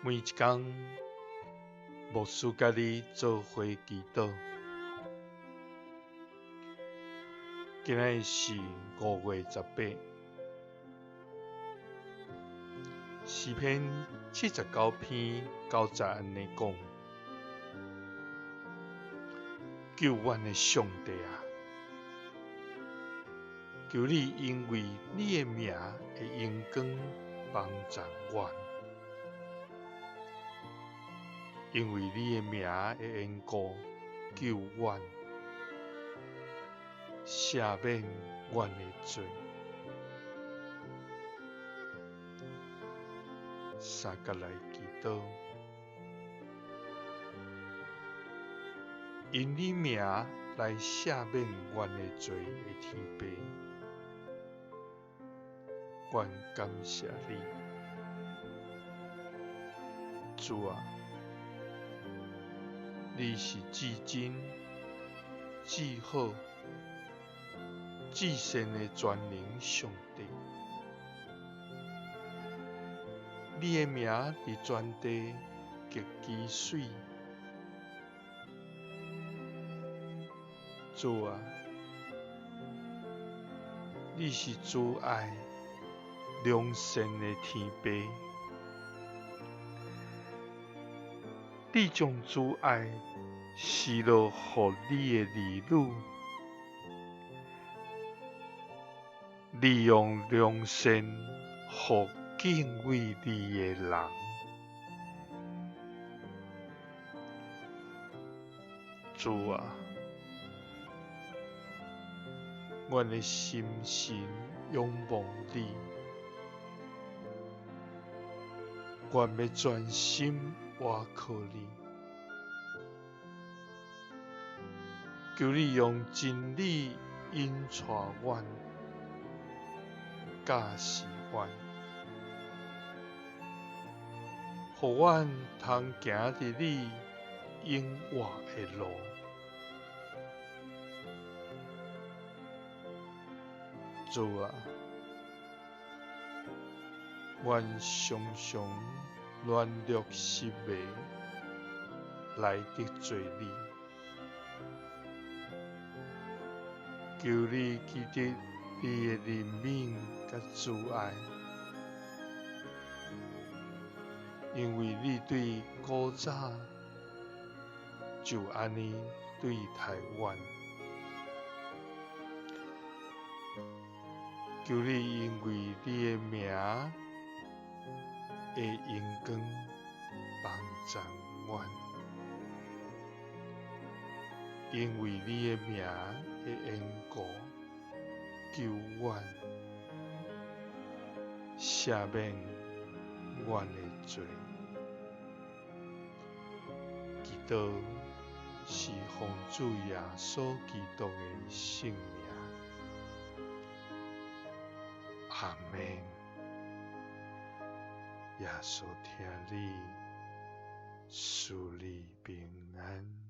每一工，牧師佮你做伙祈禱。今仔日是5月18，詩篇79篇9節按呢講：救阮的上帝啊，求你因為你的名的榮光幫贊阮，因為你的名的緣故救阮，赦免阮的罪。三佮來祈禱，因你名來赦免阮的罪的天父，阮感謝你，主啊，你是至真、至好、至善的全能上帝，你的名佇全地極其媠。主啊，你是慈愛良善的天父，你將慈愛施落予你的兒女，你用良善予敬畏你的人。主啊，阮的心神仰望你，阮欲專心倚靠你，求你用真理引帶阮，教示阮，予阮通行佇你永活的路。主啊，阮常常軟弱失迷，來得罪你，求你記得你的憐憫佮慈愛，因為你對古早就按呢對待阮。求你因為你的名的榮光幫贊阮，因為你的名的緣故救阮，赦免阮的罪。祈禱是奉主耶穌基督的聖名。阿們。耶穌疼你，賜你平安。